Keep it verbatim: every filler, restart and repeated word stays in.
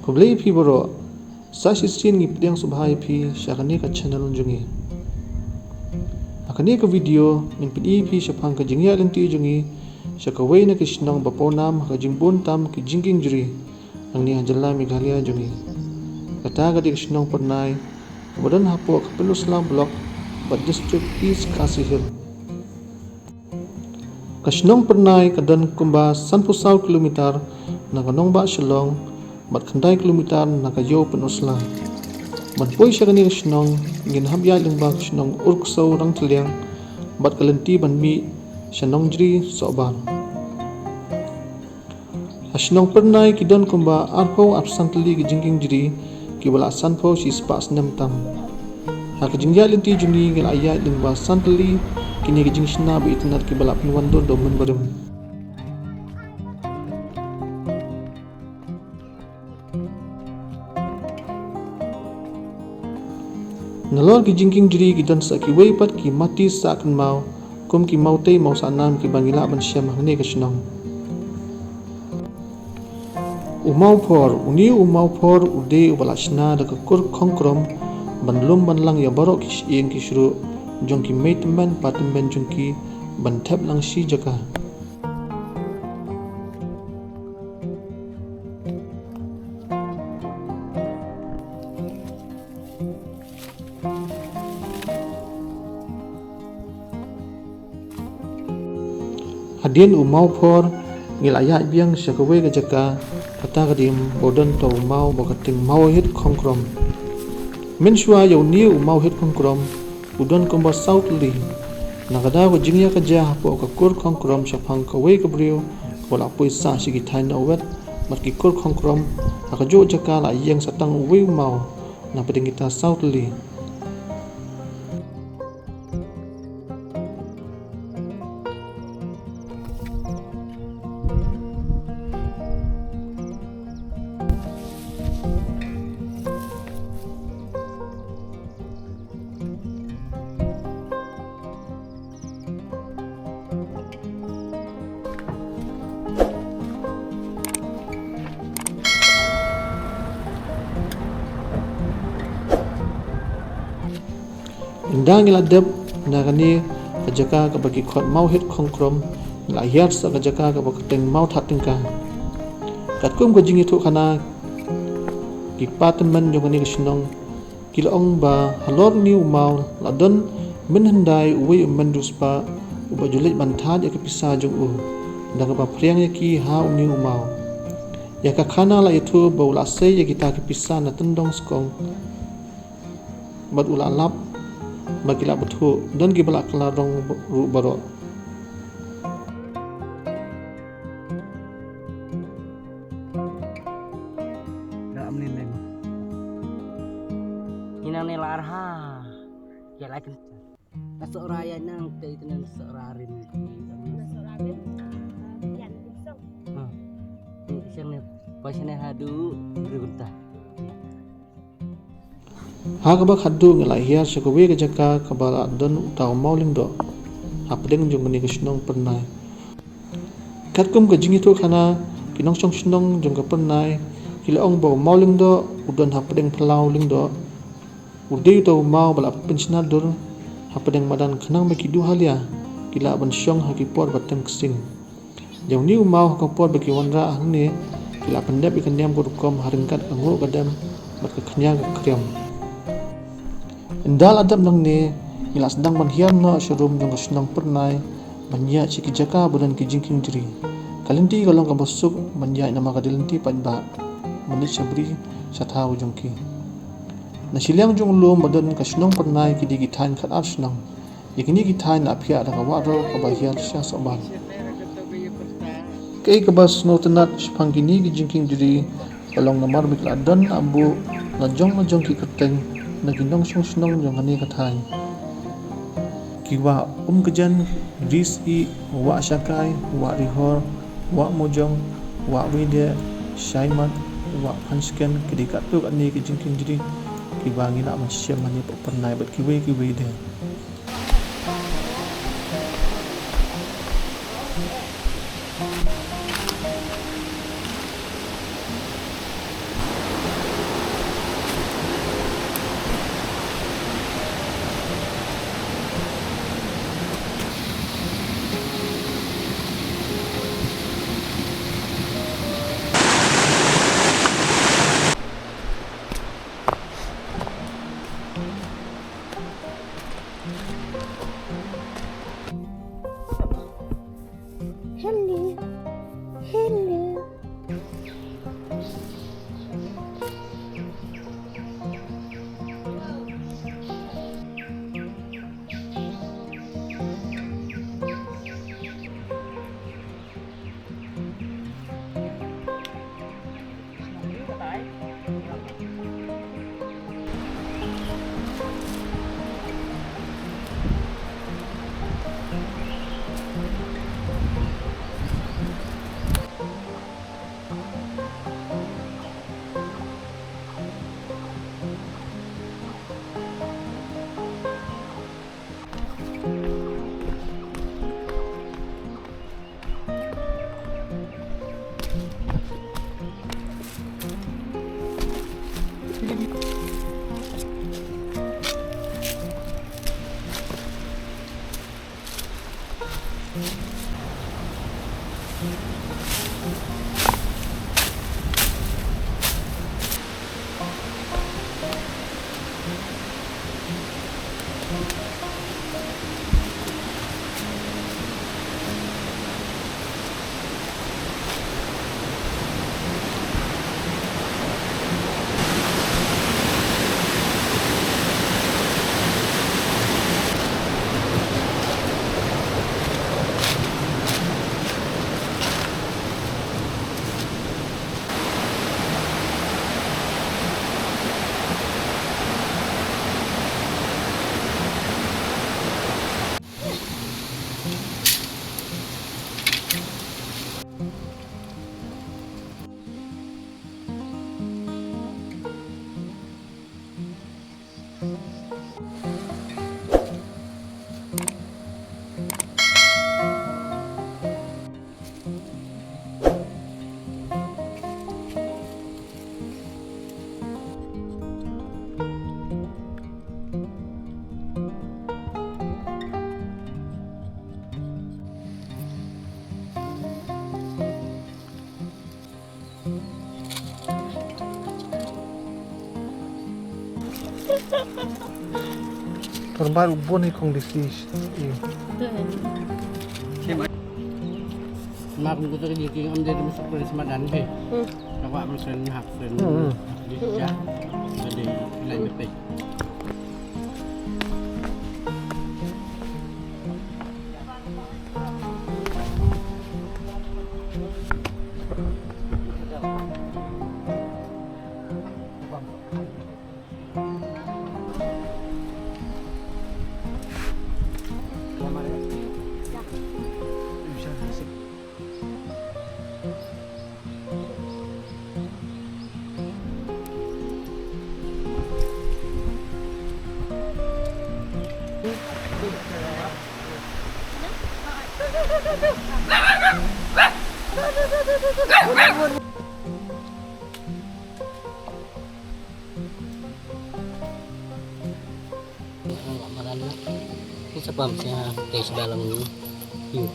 Khublei ïa phi baroh. Sa shisien ngi pdiang sngewbha ïa phi sha kane ka channel jong ngi. Ha kane ka video ngin pyni ïa phi shaphang ka jingïaid lynti jong ngi sha kawei na ki shnong ba pawnam ha ka jingbun tam ki jingkieng jri hangne ha jylla Meghalaya jong ngi. Kata ka dei ka shnong Pyrnai, kaba don hapoh ka Pynursla Block bad District East Khasi Hills. Ka shnong Pyrnai ka don kumba sanphew saw kilometer na ka nongbah Shillong bad khyndai kilometer na ka ïew Pynursla. Ban poi sha kane ka shnong ngin hap ïaid lyngba ka shnong Urksew Rangtylliang bad ka lynti ban mih sha Nongjri Sohbar. Ha shnong Pyrnai ki don kumba arphew arphew san tylli ki jingkieng jri kiba la sanphew shispah snem tam. Ha ka jingïaid lynti jong ngi ngi la ïaid lyngba san tylli kine ki jingshna ba itynnad kiba la pynwandur da u mynbarim. Nalor ki jingkieng jri ki don sa kiwei pat ki mati sah kynmaw kum ki mawtei mawsahnam kiba ngi lah ban shem hangne ka shnong. U mawphor, une u mawphor u dei uba la shna da ka kur khongkrom ban lum ban lang ïa baroh ki shyieng ki shruh jong ki mei tymmen pa tymmen jong ki ban thep lang shi jaka. Hadien u mawphor ngi la ïaid biang sha kawei ka jaka, kata ka dei ba u don uta u maw ba kyrteng mawhit khongkrom. Mynshuwa ïa une u mawhit khongkrom u don kumba saw tylli. Na ka daw ka jingïakajia hapoh ka kur khongkrom shaphang kawei ka briew kaba la poi sah sha ki thaiñ Nongwet bad ki kur khongkrom, ha kajuh jaka la ïeng sa tang uwei u maw na pdeng kita saw tylli. Ynda ngi la dep na kane ka jaka kaba ki khot Mawhit Khongkrom, ngi la hiar sa ka jaka kaba kyrteng Mawthatyngka. Katkum ka jingïathuhkhana, ki pa tymmen jong kane ka shnong ki la ong ba halor une u maw la don mynhyndai uwei u mynriewspah uba ju leit ban thad ïa ka pisa jong u, da kaba phriang ïa ki ha une u maw. Ïa ka khana la ïathuh ba u la sei ïa kita ki pisa na tyndong skong bad u la lap ba ki la bthuh, don kiba la kylla rong ruh baroh. Ina ne lar ha. Ya la ken. Nasok raya nang te itu nasok rarim. Nasok rarim. Yan song. Ha. Ni siang ne, pas ne hadu berunta. Ha kaba khadduh ngi la hiar sha kawei ka jaka kaba la don uta u maw lyngdoh hapdeng jong kane ka shnong Pyrnai. Katkum ka jingïathuhkhana, ki nongshong shnong jong ka Pyrnai ki la ong ba u maw lyngdoh u don hapdeng phyllaw lyngdoh. U dei uta u maw ba la pynshna dur hapdeng madan khnang ba ki duh halia ki lah ban shong ha ki por ba tem ksing. Ïa une u maw ha ka por ba ki wanrah hangne ki la pyndep ïa ka niam ka rukom ha ryngkat ka nguh ka dem bad ka khñiang ka khriam. Ynda la dep nangne ngi la sdang ban hiar noh sha rum jong ka shnong Pyrnai ban ïaid sha ki jaka ba don ki jingkieng jri. Ka lynti ka long kaba suk ban ïaid namar ka dei lynti paidbah ban leit sha bri sha thaw jong ki. Na shiliang jong u lum ba don ka shnong Pyrnai ki dei ki thaiñ khatar shnong. Ïa kine ki thaiñ la phiah da ka wah rok kaba hiar sha Sohbar. Kaei kaba sngewtynnat shaphang kine ki jingkieng jri ka long namar ba ki la don la buh la jong la jong ki kyrteng na ki nongshong shnong jong kane ka thaiñ. Ki wah Umkjat, Ri Syiem, Wah Shakai, Wah Rihor, Wah Mojong, Wah Wide, Shaimat, Wah Phanshken, ki dei katto katne ki jingkieng jri kiba ngi lah ban shem hangne hapoh Pyrnai bad kiwei kiwei de. Torbar ubon hi kong disi. Mak ngu tu di king am de di masuk dari semadan pe. Kau am sen hak sen. Di sejak. Jadi lain bepe. Maran na. Ni sa pam sa tei sa dalang ni. Yu.